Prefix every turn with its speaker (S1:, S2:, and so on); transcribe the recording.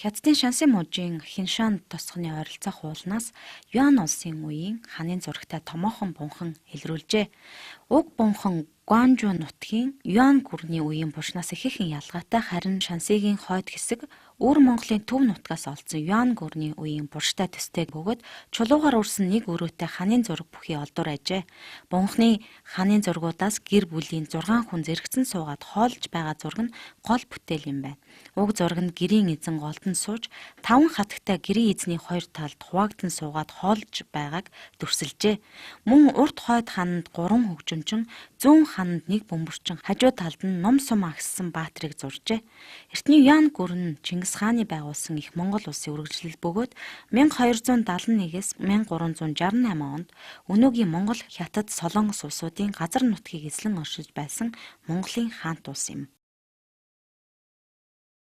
S1: Хятадын Шанси мужийн Хиншан тосгоны ойролцоох уулнаас Юань улсын үеийн ханын зурагтай томоохон бунхан илрүүлжээ. Уг бунхан Гуанжу нутгийн Юань гүрний үеийн булшнаас ихээхэн ялгаатай, харин Шансигийн хойд хэсэг Өвөр Монголын төв нутгаас олдсон Юань гүрний үеийн булштай төстэй бөгөөд чулуугаар үүрсэн нэг өрөөтэй ханын зураг бүхий олдвор ажээ. Бунханы ханын зургуудаас гэр бүлийн 6 хүн зэрэгцэн суугаад хоолж байгаа зураг нь гол бүтээл юм байна. Уг зураг нь гэрийн эзэн голд нь сууж, таван хатагтай гэрийн эзний хоёр талд хуваагдан суугаад хоолж байгааг дүрсэлжээ. Мөн урд хойд хананд 3 хөгжимчин, зүүн хананд нэг бөмбөрчин, хажуу талд нь нум сум агссан баатрыг зуржээ. Эртний Юань гүр нь Чингис хааны байгуулсан их Монгол улсын үргэлжлэл бөгөөд 1271-ээс 1368 онд өнөөгийн Монгол, Хятад, Солонгос улсуудын газар нутгийг эзлэн оршиж байсан Монголын хаант улс юм.